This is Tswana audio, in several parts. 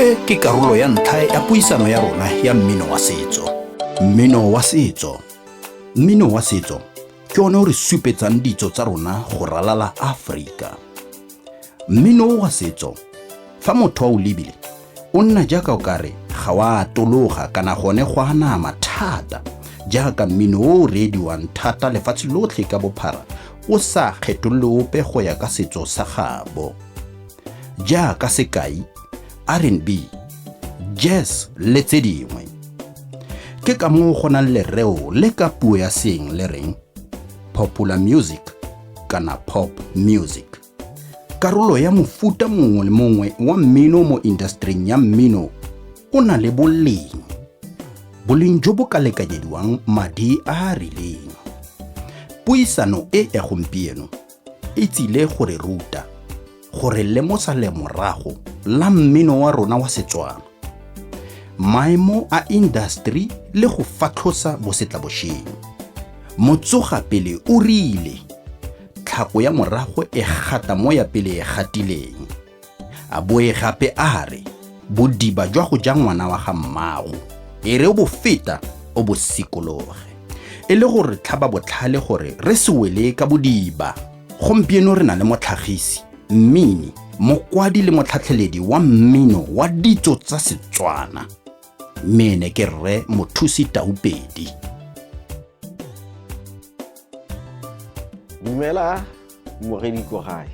E ke karolo ya ntlha ya puisano ya rona ya mmino wa setso. Mmino wa setso. Mmino wa setso ke one o re supetsang ditso tsa rona go ralala Aforika. Mmino wa setso, fa motho a o lebile, o nna jaaka o kare ga wa atologa kana gone go a nama thata, jaaka mmino o o reediwang thata lefatshe lotlhe ka bophara o sa kgetholole ope go ya ka setso sa gabo. Jaaka sekai, R&B, jazz le tse dingwe. Ke ka moo go nang lereo le ka puo ya seeng le reng popular music kana pop music. Karolo ya mofuta mongwe le mongwe wa mmino mo industering ya mmino o na le boleng, boleng jo bo ka lekanyediwang madi a a rileng. Puisano e ya gompieno e tsile go re ruta, go re lemosa lemorago la mmino wa rona wa Setswana, maemo a industry le go fatlhosa bosetlabošeng. Motsoga pele o rile, tlhako ya morago e gata mo ya pele e gatileng. A boe gape a re, bodiba jwa go ja ngwana wa ga mmago, e re o bo feta o bo sikologe. E le gore tlhaba botlhale gore re se wele ka bodiba. Gompieno re na le motlhagisi, mmini, mokwadi le motlhatlheledi wa mmino wa ditso tsa Setswana. Mme ene ke Rre Mothusi Taupedi. Dumela moredi ko gae.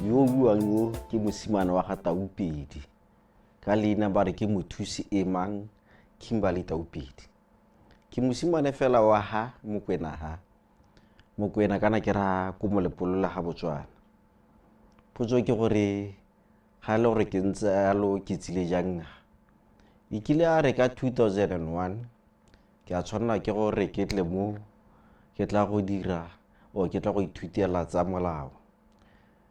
Yo o buang yo ke mosimane wa ga Taupedi. Ka leina ba re ke Mothusi Emang Kimberley Taupedi. Ke mosimane fela wa ha Mokwena ha. Mokwena kana ke ra ko Molepolole ga Botswana. Potso ke gore ga e le gore ke ntse yalo ke tsile jang na? E kile a re ka 2001 ke a tshwanela ke gore ke tle mo ke tla go dira or ke tla go ithutela tsa molao.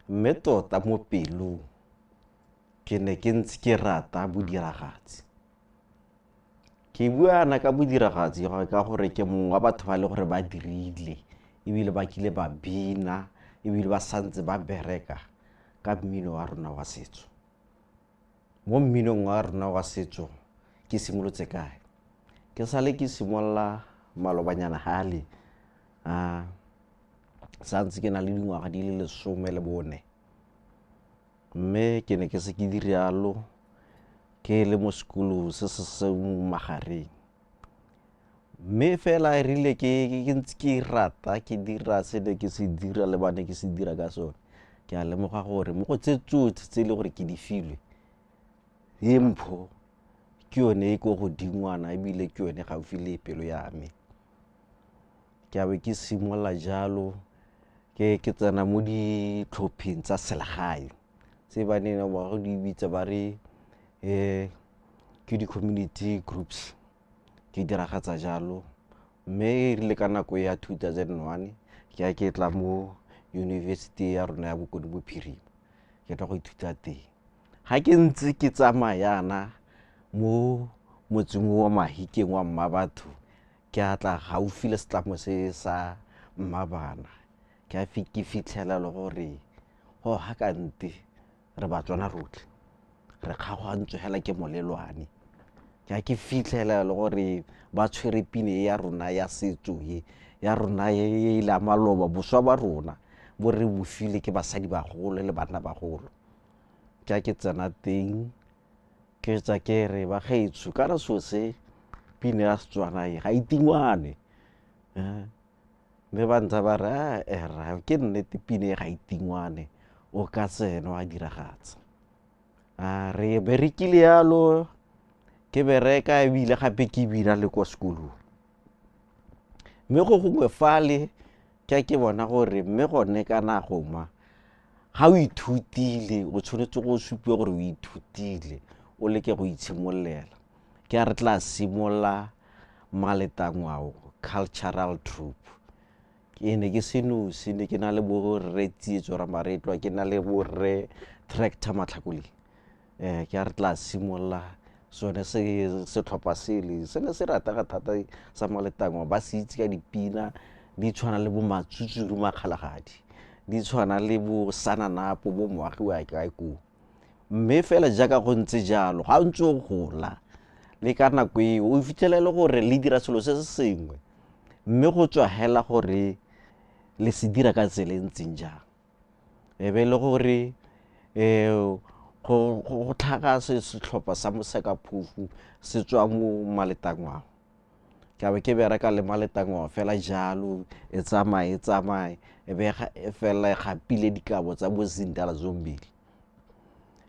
Mme tota mo pelong ke ne ke ntse ke rata bodiragatsi. Ke bua yana ka bodiragatsi ka gore ke mongwe wa batho ba e le gore ba dirile ebile ba kile ba bina ebile ba santse ba bereka ka mmino wa rona wa setso. Mo mminong wa rona wa setso ke simolotse kae? Ke sale ke simolola malobanyana gale a santse ke na le dingwaga di le 14, mme ke ne ke se ke dirialo ke le mo sekolong se se se mo magareng. Mme fela e rile ke ntse ke rata ke dira se ne ke se dira le bane ke se dira ka sone, ke a lemoga gore mo go tse tsotlhe tse e le gore ke di filwe, e mpho ke yone e ko godingwana ebile ke yone gaufi le pelo ya me. Ke a be ke simolola jalo ke tsena mo ditlhopheng tsa selegae tse ba neng ba go di bitsa ba re ke di-community groups. Ke diragatsa jalo, mme e rile ka nako ya 2001 ke ya ke tla mo yunibesithi ya rona ya Bokone Bophirima, ke tla go ithuta teng. Ga ke ntse ke tsamaya yana mo motseng wa Mahikeng wa Mmabatho, ke a tla gaufi le setlamo se sa Mmabana, ke a ke fitlhela le gore go ga kante re Batswana rotlhe, re kgaogantswe fela ke molelwane. Ke a ke fitlhela le gore ba tshwere pine e ya rona ya setso e ya rona e e la maloba, boswa ba rona bo re bo file ke basadi bagolo le banna bagolo. Ke a ke tsena teng ke tsa ke re bagaetsho kana seo se pine ya Setswana e ga e tingwane. Mme ba ntse ba re rra ke nnete pine e ga e tingwane, o ka tsena wa diragatsa. A re berekile yalo, ke bereka ebile gape ke bina le kwa sekolong. Mme go gongwe fale ke a ke bona gore mme gone ka nako ma ga o ithutile o tshwanetse go supe gore o ithutile o leke go itshimololela. Ke a re tla simolola Maletangwao Cultural Troupe. Ke ne ke se nosi, ne ke na le bo rre Tsietso Ramaretlwa, ke na le bo rre Tractor Matlhakoleng. Ke a re tla simolola sone se setlhopha sele se ne se ratega thata sa Maletangwao, ba se itse ka dipina di tshwana le bo Matsutsuru Makgalagadi, di tshwana le bo Sananapo, bo Moagi wa kae koo. Mme fela jaaka go ntse jalo, ga o ntse o gola le ka nako eo o fitlhela e le gore le dira selo se se sengwe, mme go tswa hela gore le se dira ka tsela e ntseng jang. E be e le gore um go tlhaga setlhopha sa Mosekaphofu se tswa mo Maletangwao. Ka be ke bereka le Maletangwao fela jalo, e tsamaye e tsamaye e be e felela e gapile dikabo tsa bo Zindala Zombili.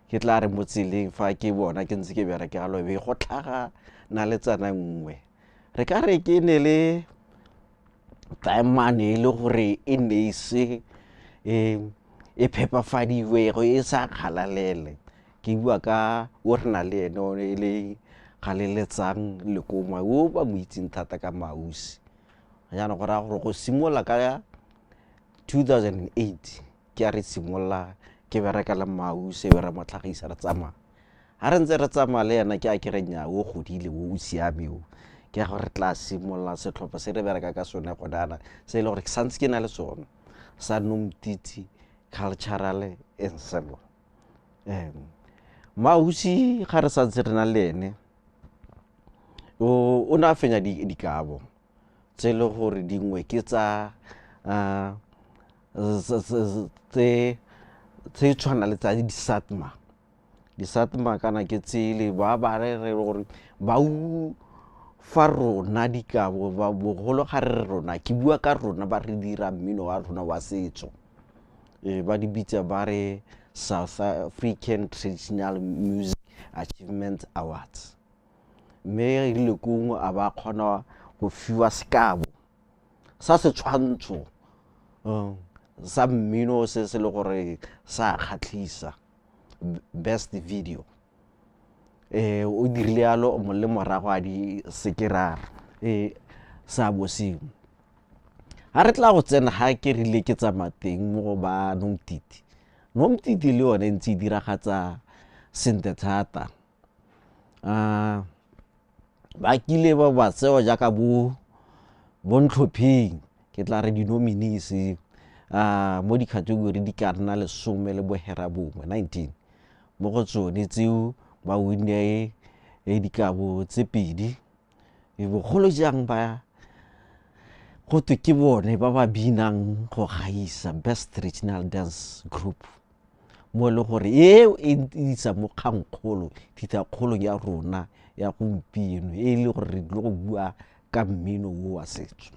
Ke tla re mo tseleng fa ke bona ke ntse ke bereka jalo, e be go tlhaga naletsana nngwe. Re ka re ke ne le taemane e le gore e ne e se e phepafadiwe, e sa kgalalele. Ke bua ka o re na le ene o e le Galeletsang Lekoma, o ba mo itseng thata ka Mausi. Jaanong go raya gore go simolola ka 2008 ke a re simolola ke bereka le Mausi, e be re mo tlhagisa re tsamaya. Ga re ntse re tsamaya le ena ke a ke re nnyaa, o godile o, o siame o. Ke gore re tla simolola setlhopha se re bereka ka sone gone jaana, se e le gore ke santse ke na le sone sa Nomtiti Cultural Ensemble. Mausi ga re santse re na le ene o ne a fenya dikabo tse e le gore dingwe ke tsa tse tshwana le tsa di-SATMA. Di-SATMA kana ke tsele ba ba re re gore ba fa rona dikabo, bogolo ga re re rona, ke bua ka rona ba re dira mmino wa rona wa setso. Ba di bitsa ba re South African Traditional Music Achievement Awards. Mme e rile kong a ba kgona go fiwa sekabo sa setshwantsho sa mmino se se le gore sa kgatlhisa, best video. O dirile yalo le morago a di sekerara seabo seo. Ga re tla go tsena ga ke rile ke tsamaya teng mo go ba Nomtiti. Nomtiti le yone ntse e diragatsa sentle thata. Ba kile ba ba tsewa jaaka bo bontlhopheng, ke tla re di-nominees mo di-category di ka nna 19, 19. Mo go tsone tseo ba win-e dikabo tse 2. Bogolo jang ba go twe ke bone ba ba binang go gaisa, best traditional dance group, mo e le gore eo e isa mo kgangkgolo, thithakgolong ya rona ya gompieno, e le gore re tlile go bua ka mmino o wa setso.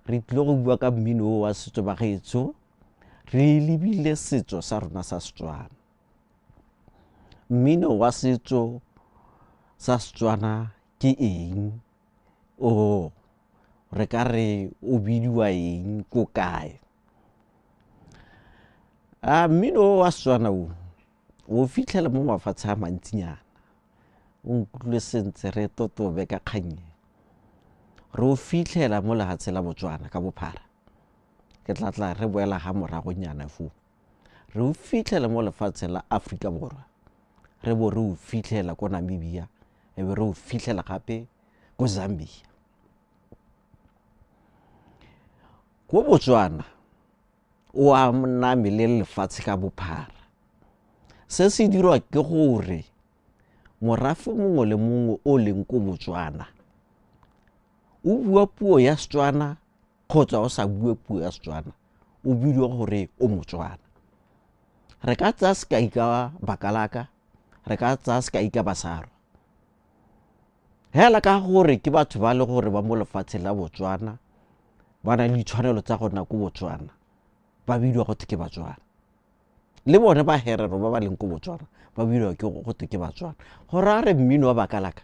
Re tlile go bua ka mmino o wa setso bagaetsho, re lebile setso sa rona sa Setswana. Mmino wa setso sa Setswana ke eng? O re ka re o bidiwa eng, ko kae? Mmino wa Setswana o, o fitlhela mo mafatshe a mantsinyana. O nkutlwile sentle, re totobe ka kgang e. Re o fitlhela mo lehatshe la Botswana ka bophara. Ke tla tla re boela ga moragonyana foo. Re o fitlhela mo lefatsheng la Aforika Borwa, re bo re o fitlhela ko Namibia, e be re o fitlhela gape ko Zambia. Ko Botswana o aname le lefatshe ka bophara. Se se dirwa ke gore morafe mongwe le mongwe o leng ko Botswana o bua puo ya Setswana kgotsa o sa bue puo ya Setswana, o bidiwa gore o Motswana. Re ka tsaya sekai ka Bakalaka, re ka tsaya sekai ka Basarwa. Hela ka gore ke batho ba le gore ba mo lefatsheng la Botswana, ba na le ditshwanelo tsa go nna ko Botswana, ba bidiwa gotwe ke Batswana. Le bone ba Herero ba ba leng ko Botswana ba bidiwa ke gotwe ke Batswana. Go raya re mmino wa Bakalaka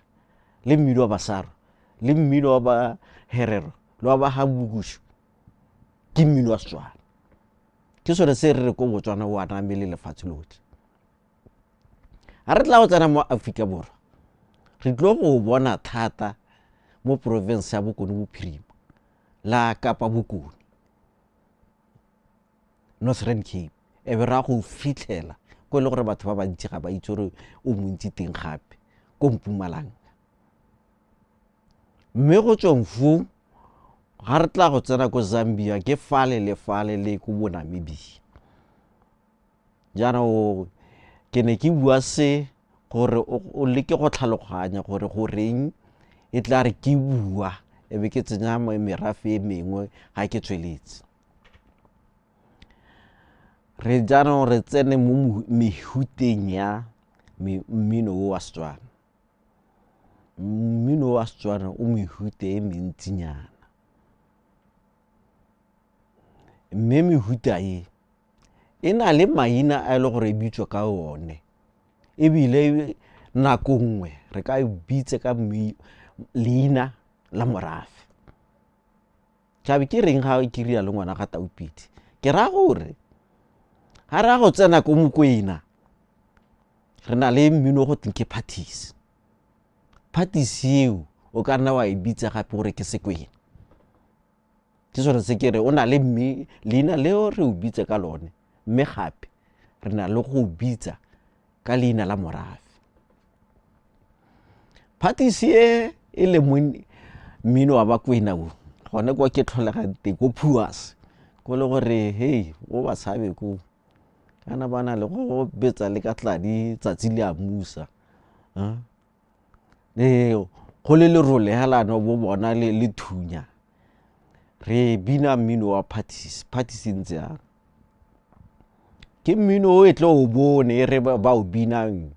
le mmino wa Basarwa le mmino wa ba Herero le wa ba Hambukushu ke mmino wa Setswana. Ke sone se re re ko Botswana o aname le lefatshe lotlhe. Ga re tla go tsena mo Aforika Borwa, re tlo go bona thata mo province ya Bokone Bophirima la Kapa Bokone, Northern Cape, e be ra go fitlhela ko e le gore batho ba bantsi ga ba itse gore o montsi teng gape ko Mpumalanga. Mme go tsweng foo ga re tla go tsena ko Zambia ke fale le fale le ko bo Namibia. Jaanong Ke ne ke bua se gore o leke go tlhaloganya gore goreng e tla re ke bua e be ke tsenya merafe e mengwe ga ke tsweletse. Re jaanong re tsene mo mehuteng ya mmino o wa Setswana. Mmino wa Setswana o mehuta e mentsinyana, mme mehuta e e na le maina a e le gore e bitswa ka one, ebile nako nngwe re ka e bitse ka leina la morafe. Tlabe ke reng ga ke ria le ngwana ga Taupedi? Ke raya gore ga re ya go tsena ko Mokwena, re na le mmino go teng ke parties. Parties eo o ka nna wa e bitsa gape gore ke Sekwena. Ke sone se ke re o na le leina leo re o bitse ka lone, mme gape re na le go bitsa ka leina la morafe. Parties e e le mmino wa Bakwena o gone kwa ke tlholegang teng ko Phuas, ko le gore hei o ba tshabe ko kana ba na le go betsa le ka tladi tsatsi le a musa. Ee, go le lerole hela no bo bona le thunya. Re bina mmino wa parties. Parties ntse yang ke mmino o e tle o bone e re ba o binang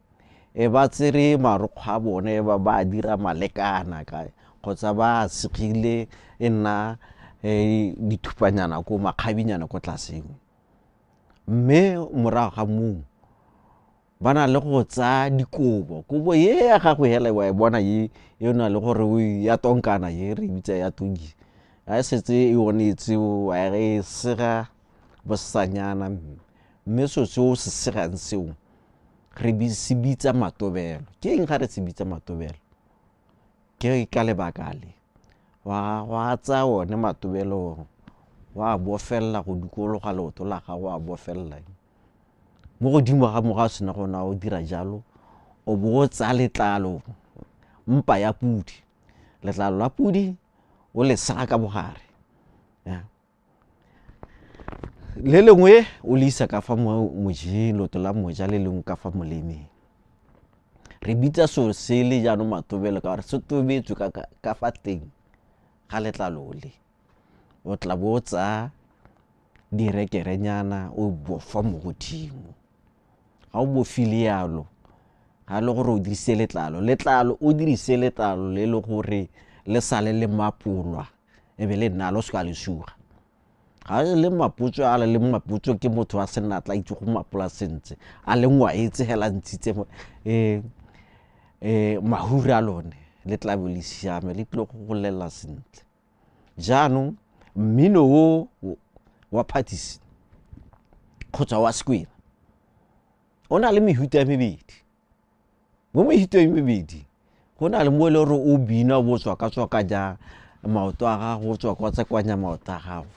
e ba tsere marokgwe a bone ba ba dira malekana ka kgotsa ba segile e nna dithupanyana ko makgabinyana ko tlaseng. Mme morago ga moo ba na le go tsaya dikobo, kobo ye ya gago hela wa e bona ye e na le gore ya tonkana ye re bitsa ya tonki, ga e setse e onetse wa e sega bosanyana, mme seo se o se segang seo re se bitsa matobelo. Ke eng ga re se bitsa matobelo? Ke ka lebaka le wa tsaya one matobelo wa bofelela go dikologa leoto la gago, wa bofelela mo godimo ga moga sena gona o dira jalo, o bo o tsaya letlalo, mpa ya pudi, letlalo la pudi o le sega ka bogare, le lengwe o le isa ka fa mojeng, leoto la moja le lengwe ka fa molemeng. Re bitsa seo se le jaanong matobelo ka gore se tobetswe ka fa teng ga letlalo le. O tla bo o tsaya direkerenyana o bofa mo godimo. Ga o bofile yalo, ga le gore o dirise letlalo, letlalo o dirise letlalo le le gore le sale le mapolwa e be le nna lo seka le suga. Ga le mapotswe a le mapotswe ke motho wa senatla itse go mapola sentle, a le ngwaetse hela ntshitse mahura a lone le tla bo le siame, le tlile go golela sentle. Jaanong mmino o wa parties kgotsa wa Sekwena o na le mehuta e mebedi. Mo mehuta e mebedi go na le mo e le gore o bina o tswaka-tswakanya maoto a gago, o tswakwa-tswakwanya maoto a gago,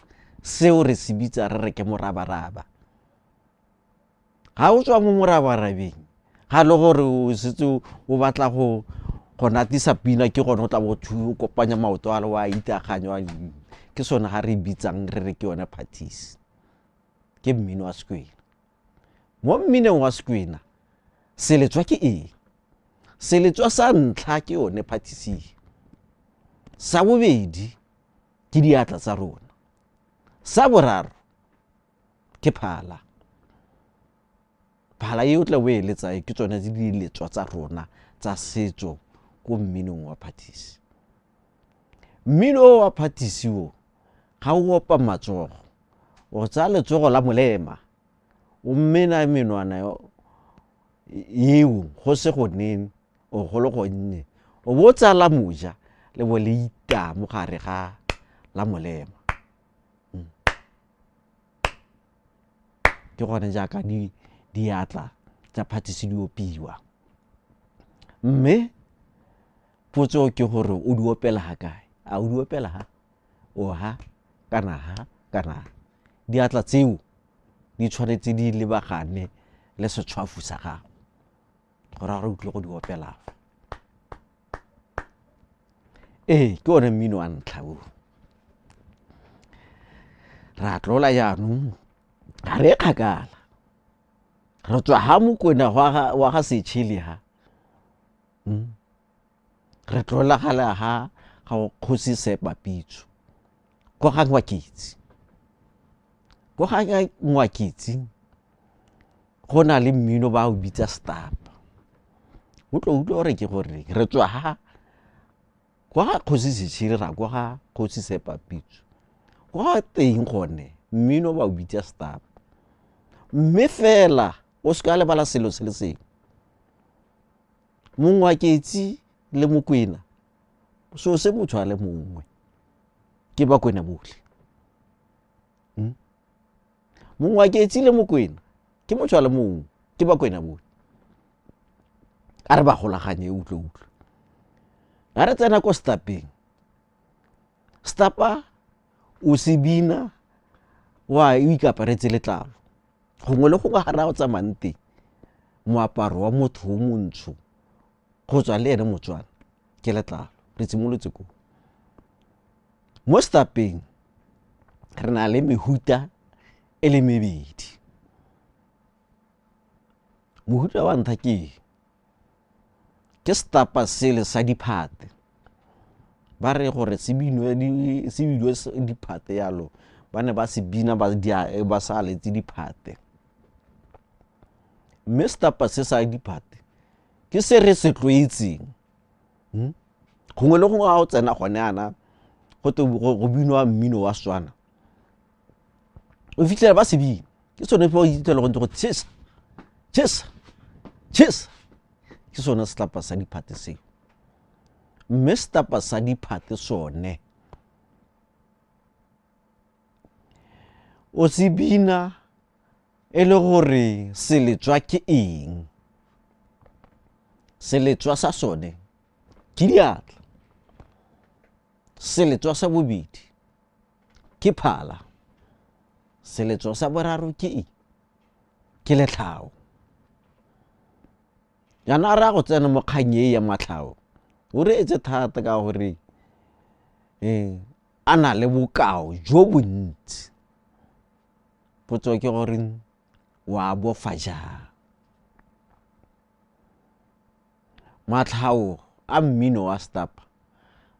seo re se bitsa re re ke morabaraba. Ga o tswa mo morabarabeng, ga le gore o setse o batla go natisa pina, ke gone o tla bo o kopanya maoto a le wa itaganya, ke sone ga re bitsang re re ke yone parties. Ke mmino wa Sekwena. Mo mminong wa Sekwena seletswa ke eng? Seletswa sa ntlha ke yone parties, sa bobedi ke diatla tsa rona, sa boraro ke phala. Phala e o tla bo e letsa ke tsone tse di letswa tsa rona tsa setso ko mminong wa parties. Mmino wa parties o ga o opa matsogo, o tsaya letsogo la molema o mena menwana eo go se go nene o go le gonnye, o bo o tsaya la moja le bo le ita mo gare ga la molema. Ke gone jaaka diatla tsa parties di opiwa. Mme potso ke gore o di opela ga kae? A o di opela ha? O ha kana ha kana ha? Diatla tseo di tshwanetse di lebagane le setshwafu sa gago gore a re utlwe go di opela fa. Ee, ke one mmino wa ntlha o. Ra tlola jaanong, ga re kgakala. Re tswa ha Mokwena wa ga Setšhele ha. Re tlolagala ha ga kgosi Sepa Pitso. Ko ga Ngwaketsi. Ko ga Ngwaketsi go na le mmino ba o bitsa stapa. O tlo utlwa gore ke gore re tswa ha kwa ga kgosi Setšhele ra kwa ga kgosi Sepa Pitso. Kwa teng gone mmino ba o bitsa stapa. Mme fela o se ka lebala selo se le sengwe. Mongwaketsi le Mokwena so se motho a le mongwe ke Bakwena botlhe. Mongwaketsi le Mokwena ke motho a le mongwe ke Bakwena botlhe. A re ba golaganye utlwe utlwe. A re tsena ko stapeng. Stapa o se bina wa o ikaparetse letlalo. Gongwe le gongwe ga re a o tsamayang teng moaparo wa motho o montsho go tswa le ene Motswana ke letlalo. Re simolotse ko. Mo stapeng re na le mehuta e le mebedi. Mohuta wa ntlha ke ke stapa sele sa diphate. Ba re gore se binwe se bidiwe diphate yalo ba ne ba se bina ba sa letse diphate. Mme stapa se sa diphate ke se re se tlwaetseng. Gongwe le gongwe ga o tsena gone yana go te go binwa mmino wa Setswana. O fitlhela ba se bina. Ke sone fa o fitlhela go ntse go chesa, chesa, chesa. Ke sone setlapa sa diphate seo. Mme setlapa sa diphate sone o se bina e le gore seletswa ke eng. Seletswa sa sone ke diatla. Seletswa sa bobedi ke phala. Seletswa sa boraro ke eng? Ke letlhao. Jaanong a re a go tsena mo kgang e ya matlhao o reetse thata ka gore a na le bokao jo bontsi. Potso ke gore wa bofa jang? Matlhao a mmino wa stapa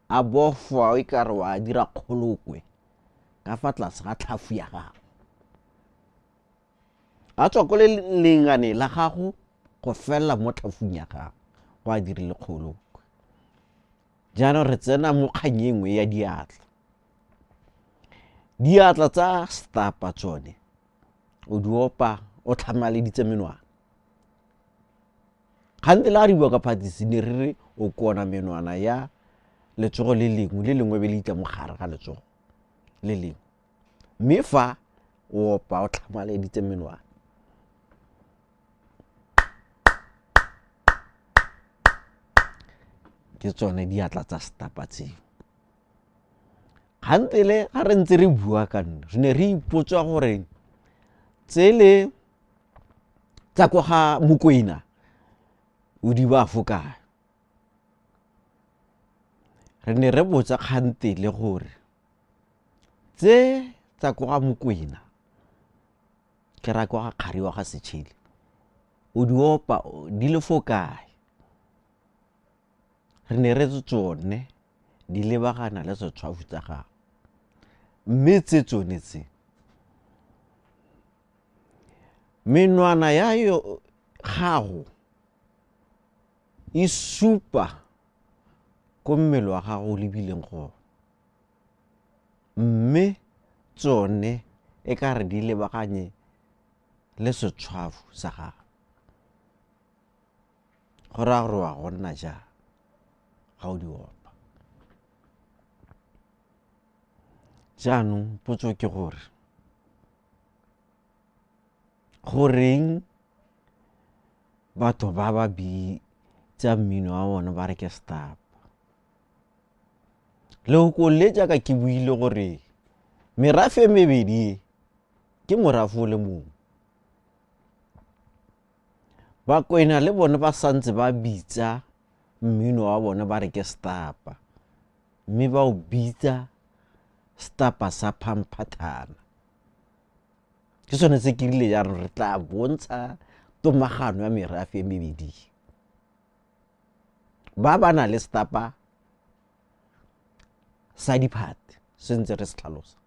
a bofwa e kare wa dira kgolokwe ka fa tlase ga tlhafu ya gago. A tswa ko lengane la gago go felela mo tlhafung ya gago go a dirile kgolokwe. Jaanong re tsena mo kgang e nngwe ya diatla. Diatla tsa stapa tsone o di opa o tlhamaleditse menwana. Gantsi le ga re bua ka phatisi ne re re o kona menwana ya letsogo le lengwe le lengwe be le itla mo gare ga letsogo le lengwe. Mme fa o opa o tlhamaleditse menwana. Ke tsone diatla tsa stapa tseo. Gantele ga re ntse re bua ka nne re ne re ipotsa gore tsele tsa ko ga Mokwena o di ba fo kae. Re ne re botsa kgantele gore tse tsa ko ga Mokwena ke ra kwa ga kgari wa ga Setšhele o di opa di le fo kae. Re ne re tsone di lebagana le setshwafu tsa gago. Mme tse tsone tse menwana ya yo gago e supa ko mmele wa gago o lebileng gone. Mme tsone e ka re di lebaganye le setshwafu sa gago. Go raya gore wa go nna jang ga o di opa. Jaanong potso ke gore goreng batho ba ba bitsa mmino wa bone ba re ke stapa. Lehoko le jaaka ke buile gore merafe e mebedi e ke morafe o le mongwe. Bakwena le bone ba santse ba bitsa mmino wa bone ba re ke stapa. Mme ba o bitsa stapa sa phamphathana. Ke sone se ke rile jaanong re tla bontsha Tomagano ya merafe e mebedi. Ba ba na le setapa sa diphate se ntse re se tlhalosa.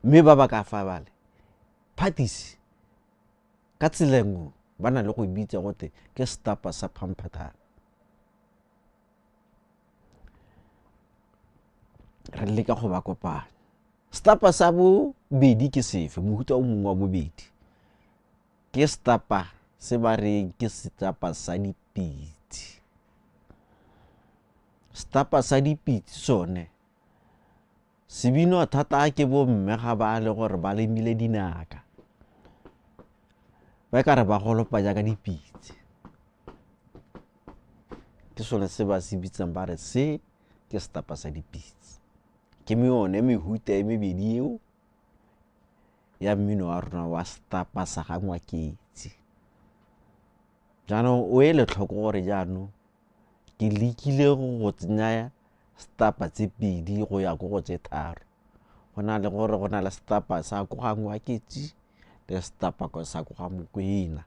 Mme ba ba ka fa bale phatisi ka tsela nngwe ba na le go bitsa gote ke setapa sa phamphathana. Re leka go ba kopanya. Setapa sa bobedi ke sefe? Mohuta o mongwe wa bobedi ke setapa se ba reng ke setapa sa dipitse. Setapa sa dipitse sone se binwa thata ke bomme ga ba le gore ba lemile dinaka, ba ka re ba golopa jaaka dipitse. Ke sone se ba se bitsang ba re se ke setapa sa dipitse. Ke yone mehuta e mebedi eo ya mmino wa rona wa setapa sa ga Ngwaketse. Jaanong o ele tlhoko gore jaanong ke lekile go tsenya setapa tse pedi go ya ko go tse tharo. Go na le gore go na le setapa sa ko ga Ngwaketse le setapa sa ko ga Mokwena.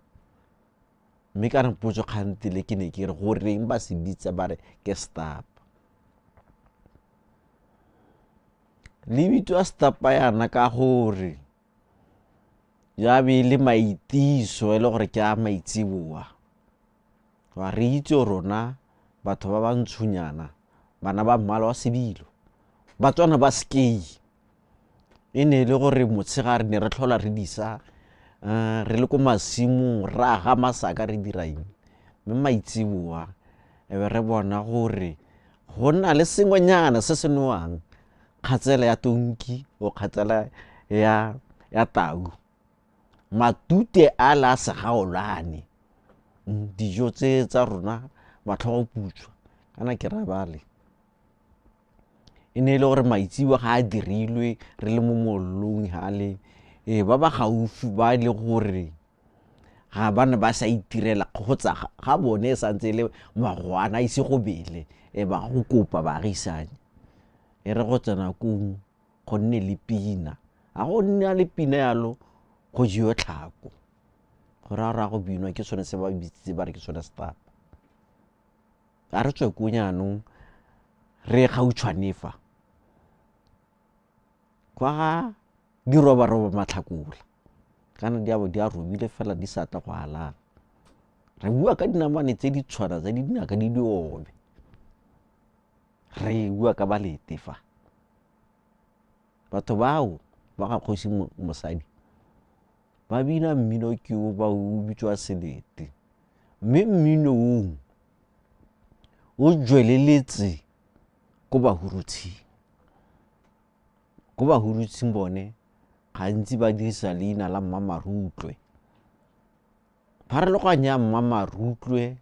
Mme ka re potso kgantele ke ne ke re goreng ba se bitsa ba re ke setapa. Le bitswa setapa yana ka gore ya be le maitiso e le gore ke a maitseboa. Wa re itse rona batho ba bantshonyana, bana ba mmala wa sebilo, Batswana ba sekei. E ne e le gore motshegare ne re tlhola re disa, re le ko masimong, re aga masaka re dira eng. Mme maitseboa e be re bona gore go na le sengwenyana se se nowang, kgatsela ya tonki o kgatsela ya tau. Matute a la segaolane, dijo tse tsa rona matlhogo putswa kana ke rabale. E ne e le gore maitsiboa ga a dirilwe re le mo mollong hale, ba ba gaufi ba e le gore ga ba ne ba sa itirela kgotsa ga bone e santse e le magwana a ise go bele, ba go kopa baagisane. E re go tsena kong go nne le pina, ga go nna le pina yalo go jewe tlhako, go raya gore go binwa ke sone se ba bitsitse ba re ke sone setapa. A re tswe ko jaanong re gautshwane fa kwa ga dirobaroba matlhakola, kana di a bo di a robile fela di sa tla go alala. Re bua ka dinamane tse di tshwana tsa dinaka di diobe, re bua ka balete fa. Batho bao ba ga kgosi mosadi ba bina mmino ke o ba o bitswa selete, mme mmino oo o jweleletse ko Bahurutshing. Ko Bahurutshing bone gantsi ba dirisa leina la Mmamarutlwe. Pharologanyo ya Mmamarutlwe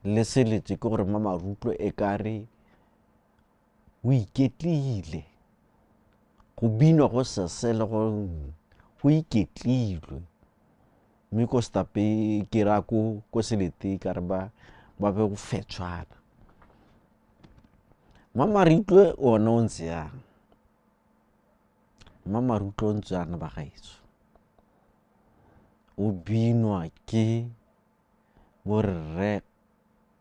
le selete ke gore Mmamarutlwe e kare o iketlile, go binwa go sese le go iketlilwe. Mme ko setape ke raya ko selete ka re ba be go fetshwana. Mmamarutlwe one o ntse yang? Mmamarutlwe o ntse yana bagaetsho, o binwa ke borre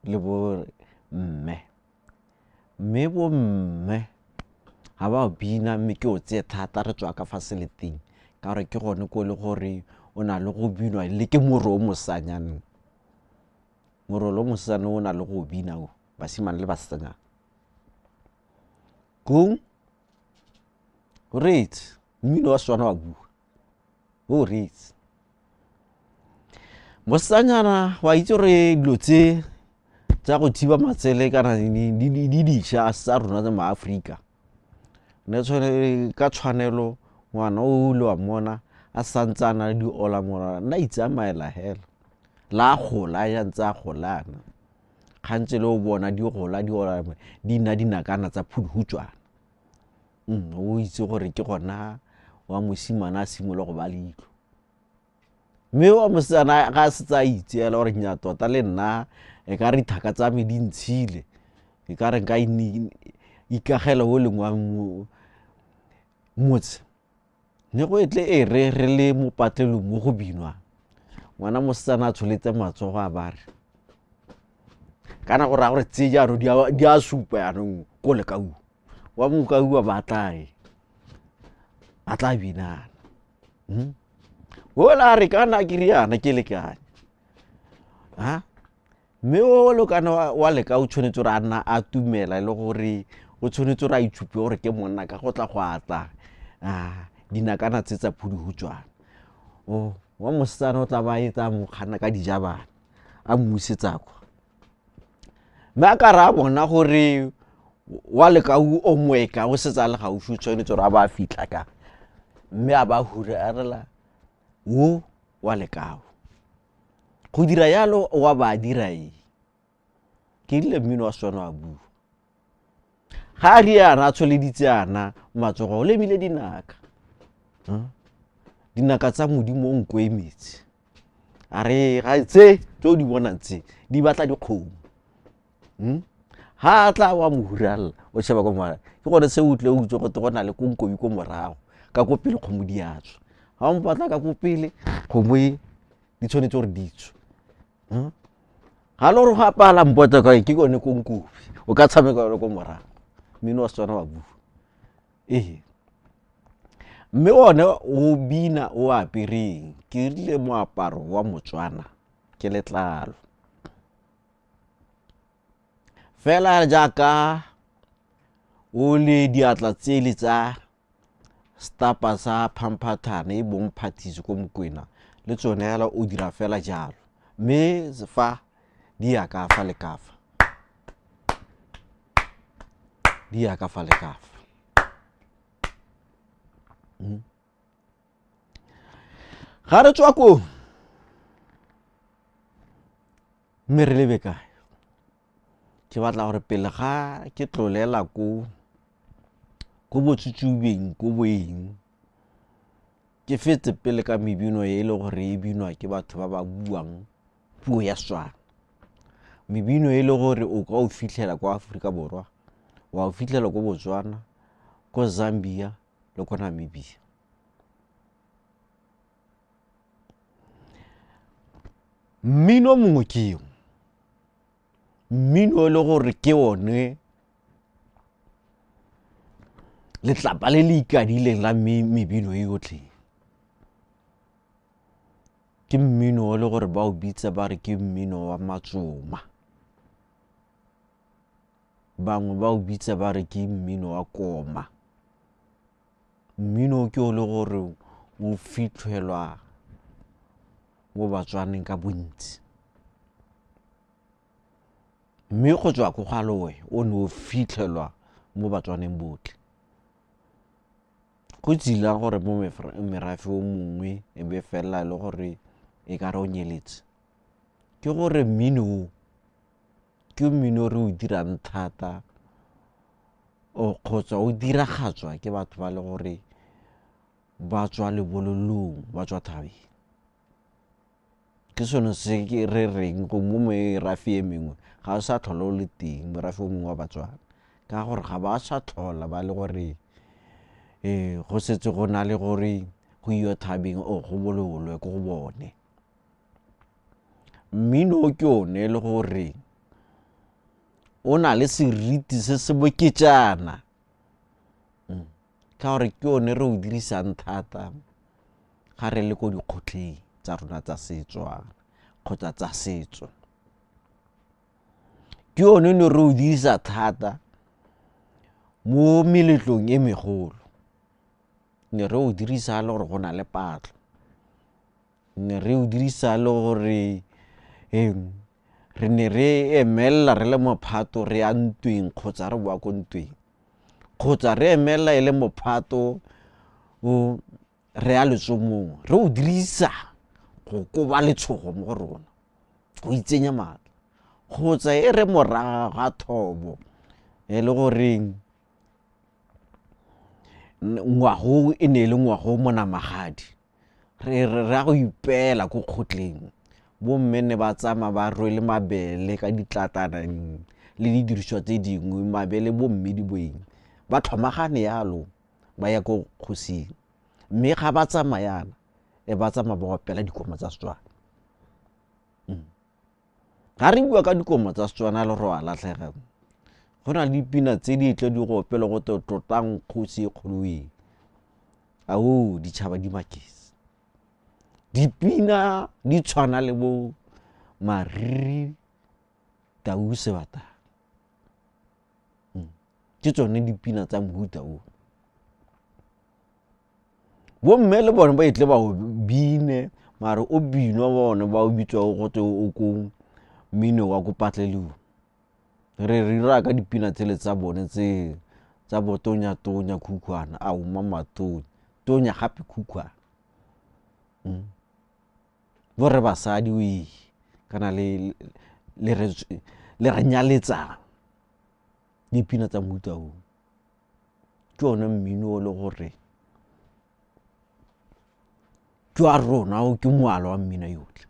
le bomme, mme bomme ga ba bina mme ke o tseye thata re tswa ka fa seleteng ka gore ke gone ko le gore o na le go binwa le ke moro o mosanyane. Moro o mosanyane o na le go bina o, basimane le basetsanyana. Kong o reetse mmino wa Setswana wa bua, o reetse. Mosetsanyana wa itse gore dilo tse tsa go thiba matsele kana di dišwa tsa rona tsa maAforika. Ne tshwane ka tshwanelo ngwana o le wa mona a santse a na le diola morala, nna itsamaela hela. La gola ya ntse a golana. Gantsi le o bona di gola di ola di nna dinakana tsa phudhutswana. O itse gore ke gona wa mosimane a simolola go ba leitlho. Mme wa mosetsana ga a setse a itse ela gore nnyaa tota le nna e ka re dithaka tsa me di ntshile, e ka re nka ikagela o leng wa motse. Ne go etle e re re le mo patlelong mo go binwang, Ngwana mosetsana a tsholetse matsogo a bare kana go raya gore tse jaanong di a supa jaanong ko lekau wa mokau ba tla e ba tla binana. Ola re kana ke riana ke lekane ha, mme o lekane wa leka o tshwanetse gore a nna a tumela le gore o tshwanetse gore a itshupe gore ke monna ka go tla go atla dinakana tse tsa phuduhutswana. O wa mosetsana o tla ba etsa mo kganna ka dijabana a mmusetsa kwa, mme a ka re a bona gore wa lekau o moeka o setse a le gaufi, o tshwanetse gore a ba a fitlha ka mme a ba hurarela wo wa lekau. Go dira yalo wa ba dira eng? Ke rile mmino wa Setswana wa bua. Ga a riana a tsholeditse ana matsogo, o lemile dinaka. Dinaka tsa Modimo o nko e metsi. A re ga tse tse o di bonang tse di batla dikgomo. Ha a tla wa mo huralla, o sheba ko morago. Ke gone se o tle o utlwe gote go na le ko nkobi ko morago, ka ko pele kgomo di a tswa. Ga o mpatla ka ko pele, kgomo e di tshwanetse gore di tswe. Ga le gore go apala mpotla kae, ke yone ko nkobi, o ka tshameka yone ko morago. Mmino wa Setswana wa bua. Ee. Mme one o bina o apereng, ke rile moaparo wa Motswana ke letlalo. Fela jaaka o le diatla tsele tsa stapa sa phamphathane e bong phathisi ko Mokwena, le tsone fela o dira fela jalo. Mme fa di ya ka fa le ka fa, di ya ka fa le ka fa. Ga re tswa koo, mme re lebe kae? Ke batla gore pele ga ke tlolela ko botsutsubeng ko boeng, ke fetse pele ka mebino e le gore e binwa ke batho ba ba buang puo ya Setswana. Mebino e le gore o ka o fitlhela kwa Aforika Borwa, wa o fitlhela ko Botswana, ko Zambia le ko Namibia. Mmino mongwe ke eo, mmino e le gore ke one letlapa le le ikadileng la mebino e yotlhe. Ke mmino o le gore ba o bitsa ba re ke mmino wa matsoma, bangwe ba o bitsa ba re ke mmino wa koma. Mmino ke o le gore o fitlhelwa mo Batswaneng ka bontsi, mme go tswa ko ga loe o ne o fitlhelwa mo Batswaneng botlhe. Go tsila gore mo merafe o mongwe e be felela e le gore e ka re o nyeletse, ke gore mmino o ke mmino o re o dirang thata kgotsa o diragatswa ke batho ba le gore ba tswa lebololong, ba tswa thabeng. Ke sone se ke re reng go mo merafe e mengwe ga o sa tlhola o le teng morafe o mongwe wa Batswana, ka gore ga ba sa tlhola ba le gore go setse go na le gore go iwe thabeng o go bololwe ko go bone. Mmino ke one le gore o na le seriti se se boketjana, ka gore ke one re o dirisang thata ga re le ko dikgotleng tsa rona tsa Setswana kgotsa tsa setso. Ke one ne re o dirisa thata mo meletlong e megolo, ne re o dirisa le gore go na le patlo, ne re o dirisa le gore re ne re emelela re le mophato re ya ntweng kgotsa re boa ko ntweng, kgotsa re emelela e le mophato o re ya letsomong, re o dirisa go koba letshogo mo go rona, go itsenya maatla, kgotsa e re morago ga thobo e le goreng ngwago e ne e le ngwago monamagadi, re ya go ipeela ko kgotleng. Bomme ne ba tsamaya ba rwele mabele ka ditlatana le didiriswa tse dingwe, mabele bo mmidi boeng, ba tlhomagane yalo ba ya ko kgosing. Mme ga ba tsamaya yana, e ba tsamaya ba opela dikoma tsa Setswana. Ga re bua ka dikoma tsa Setswana le go a latlhega, go na le dipina tse di tle di go opele go te tlotlang kgosi e kgolo e. Ao ditšhaba di maketse. Dipina di tshwana le bo Mariri Tau Sebatana. Ke tsone dipina tsa mohuta o. Bomme le bone ba etle ba o bine mare o binwa bone ba o bitswa go twe o ko mmino wa ko patlelong. Re rira ka dipina tsele tsa bone tse tsa bo tonya tonya khukhwana a o mama tonya tonya gape khukhwana. Borre basadi o kana le le re le re nyaletsang dipina tsa mohuta o. Ke one mmino o le gore ke wa rona o ke moalo wa mmino yotlhe.